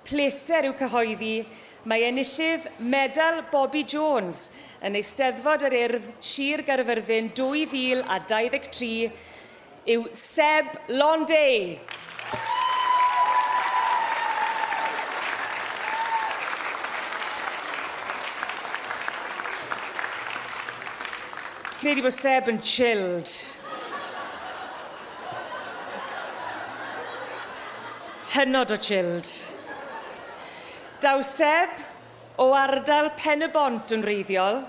Pleser yw cyhoeddi mai enillydd Medal Bobby Jones yn Eisteddfod yr Urdd Sir Gaerfyrddin 2023 yw Seb Londay! Credu bod Seb yn chilled. Hynod o chilled. Daw Seb o ardal Pen-y-bont yn wreiddiol,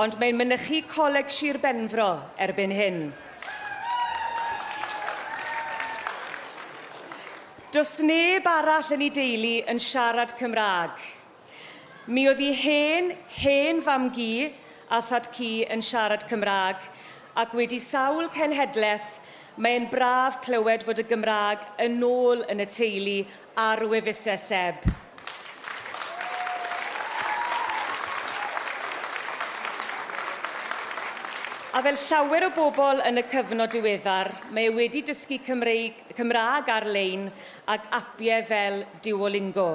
ond mae'n mynychu Coleg Sir Benfro erbyn hyn. Does neb arall yn ei deulu yn siarad Cymraeg. Mi oedd ei hen, hen fam-gu a thad-cu yn siarad Cymraeg, ac wedi sawl cenhedlaeth, mae'n braf clywed fod y Gymraeg yn ôl yn y teulu ar wefusau Seb. A fel llawer o bobl yn y cyfnod diweddar, mae e wedi dysgu Cymreig, Cymraeg ar-lein ag apiau fel Duolingo.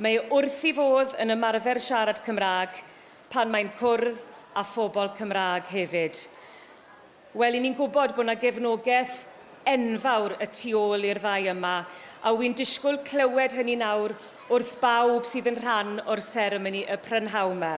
Mae e wrth ei fodd yn ymarfer siarad Cymraeg pan mae'n cwrdd â phobl Cymraeg hefyd. Wel, 'y ni'n gwybod bod 'na gefnogaeth enfawr y tu ôl i'r ddau yma, a wi'n disgwyl clywed hynny nawr wrth bawb sydd yn rhan o'r seremoni y prynhawn 'ma.